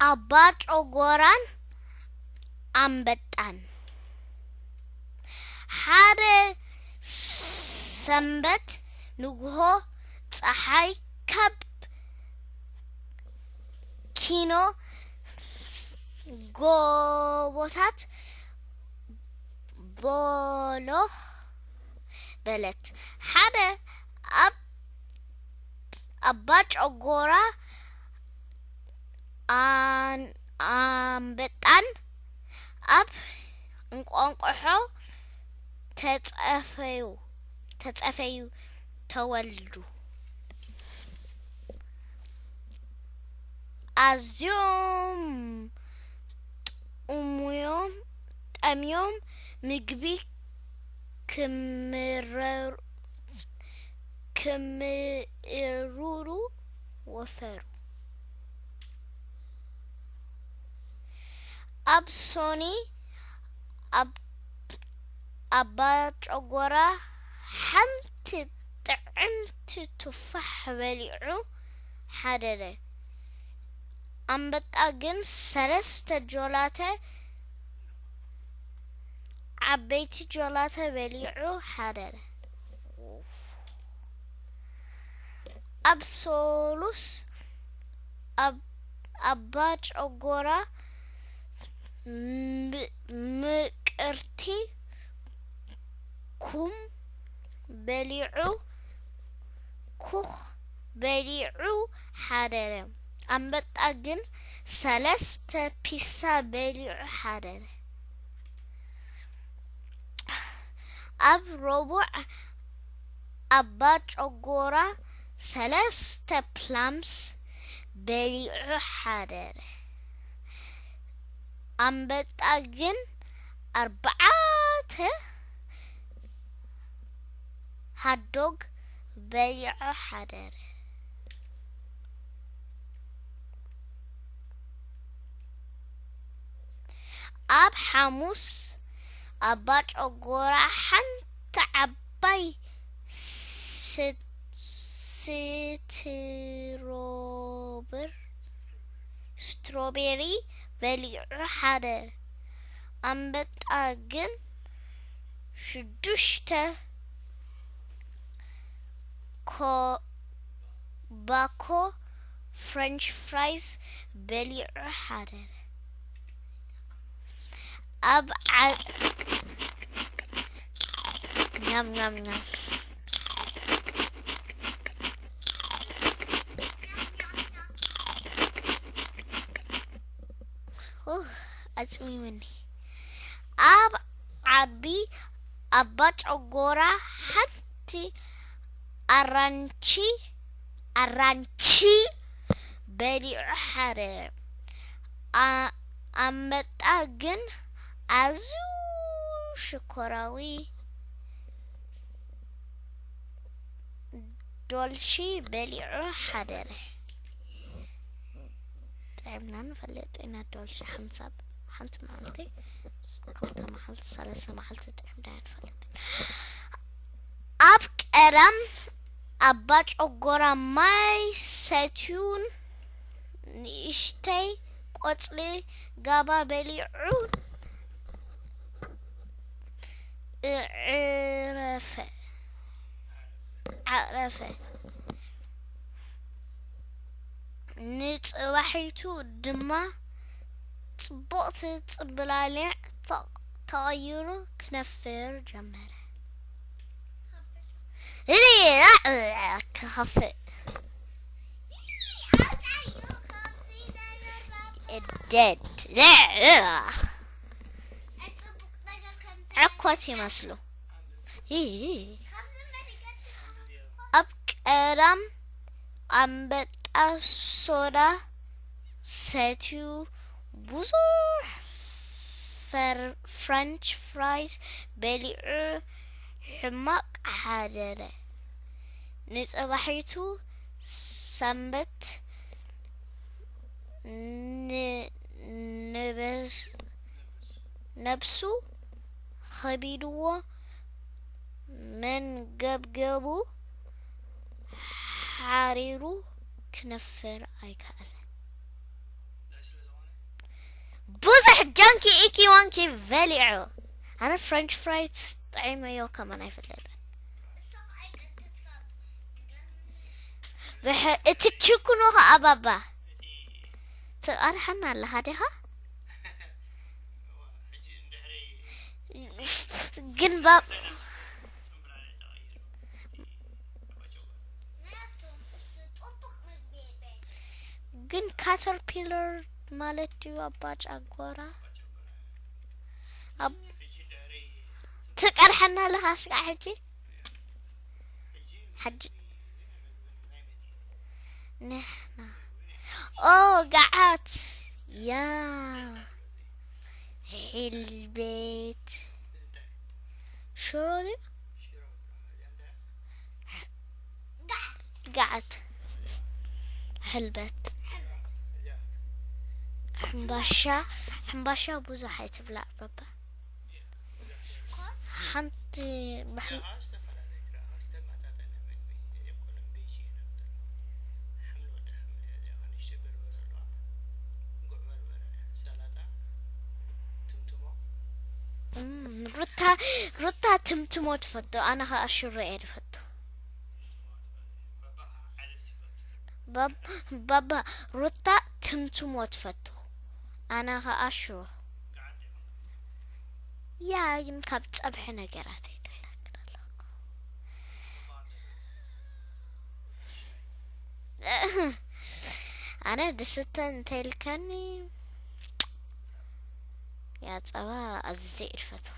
ኣባ ጨጎራን ኣንበጣን። ሓደ ሰንበት ንግሆ፣ ጸሓይ ካብ ኪኖ ጎቦታት ቦሎኽ በለት። ሓደ ኣብ ኣባ ጨጎራ ኣን-፣ ኣንበጣን ኣብ እንቋንቋሖ ተጸፈዩ፣ ተጸፈዩ ተወልዱ። ኣዝዮም ጥሙዮም፣ ጠምዮም ምግቢ ክምረሩ፣ ክምእሩሩ ወፈሩ። ኣብ ሶኒ ኣብ ኣባ ጨጎራ ሓንቲ ጥዕምቲ ቱፋሕ በሊዑ ሓደረ። ኣንበጣ ግን ሰለስተ ጆላተ፣ ዓበይቲ ጆላተ በሊዑ ሓደረ። ኣብ ሶሉስ ኣብ-፣ ኣባ ጨጎራ ም-፣ ምቅርቲ ኩም በሊዑ፣ ኩኽ በሊዑ ሓደረ። ኣንበጣ ግን ሰለስተ ፒሳ በሊዑ ሓደረ። ኣብ ረቡዕ ኣባ ጨጎራ ሰለስተ ፕላምስ በሊዑ ሓደረ። ኣንበጣ ግን ኣርባዕተ ሃዶግ በሊዑ ሓደረ። ኣብ ሓሙስ ኣባ ጨጎራ ሓንቲ ዓባይ ስ-፣ ስትሮብር-፣ ስትሮቤሪ በሊዑ ሓደረ። ኣንበጣ ግን ሽዱሽተ ኮ-፣ ባኮ ፍሬንች ፍራይስ በሊዑ ሓደረ። ኣብ ዓ-፣ ኛም ኛም ኛም። ኡህ፣ ኣጽሚሙኒ። ኣብ ዓቢ ኣባ ጨጎራ ሓንቲ ኣራንቺ፣ ኣራንቺ በሊዑ ሓደረ። ኣ-፣ ኣንበጣ ግን ኣዝዩ ሽኮራዊ ዶልሺ በሊዑ ሓደረ። ጥዕምና ንፈልጥ ኢና ዶልሺ ሓንሳብ ሓንቲ መዓልቲ፣ ክልተ መዓልቲ፣ ሰለስተ መዓልቲ ጥዕምና ንፈልጥ ኢና። ኣብ ቀዳም ኣባ ጨጎራ ማይ ሰትዩን ንእሽተይ ቆጽሊ ጋባ በሊዑ እዕረፈ፣ ዓረፈ። ንጽባሒቱ ድማ ጽቡቕቲ ጽብላሊዕ ተቕ-፣ ተቐይሩ ክነፍር ጀመረ። ክኸፍእ። Dead. ዕኮት ይመስሉ። ኣብ ቀዳም ኣንበጣ ሶዳ ሰትዩ ብዙሕ ፈር-፣ ፍረንች ፍራይስ በሊዑ ሕማቕ ሓደረ። ንጽባሒቱ ሰንበት ን-፣ ነበስ-፣ ነብሱ ኸቢድዎ መንገብገቡ ሓሪሩ ክነፍር ኣይከኣለን። ብዙሕ ጃንኪ ኢኪ ዋንኪ በሊዑ። ኣነ ፍሬንች ፍራይስ ጠዒመዮ ከማን ኣይፈለጠ። ብሕ-፣ እቲ ችኩኑ ኸዓ ባባ ትቐርሐና ኣለኻ ዲኻ? ግን ባ-፣ ግን ካተርፒለር ማለት እዩ ኣባ ጫጎራ። ኣብ-፣ ትቀርሐና ኣለኻ ስጋዕ ሕጂ። ሕጂ ንሕና፣ ኦ፣ ገዓት፣ ያ፣ ሒልቤት፣ ሽሮ ድዩ? ገዓት፣ ሕልበት፣ ሕምባሻ፣ ሕምባሻ ብዙሕ ኣይትብላዕ በባ። ሓንቲ ባሕሪ እም፣ ሩታ፣ ሩታ ትምትሞ ትፈቱ፣ ኣነ ኸዓ ሽሮ እየ ዝፈቱ። ባብ-፣ ባባ፣ ሩታ ትምትሞ ትፈቱ፣ ኣነ ኸዓ ሽሮ። ያ ግን ካብ ጸብሒ ነገራት ኣይትላክል ኣለኩ። ኣነ ድስተ እንተይልከኒ ያ ጸባ ኣዝዘ እየ ዝፈትዎ።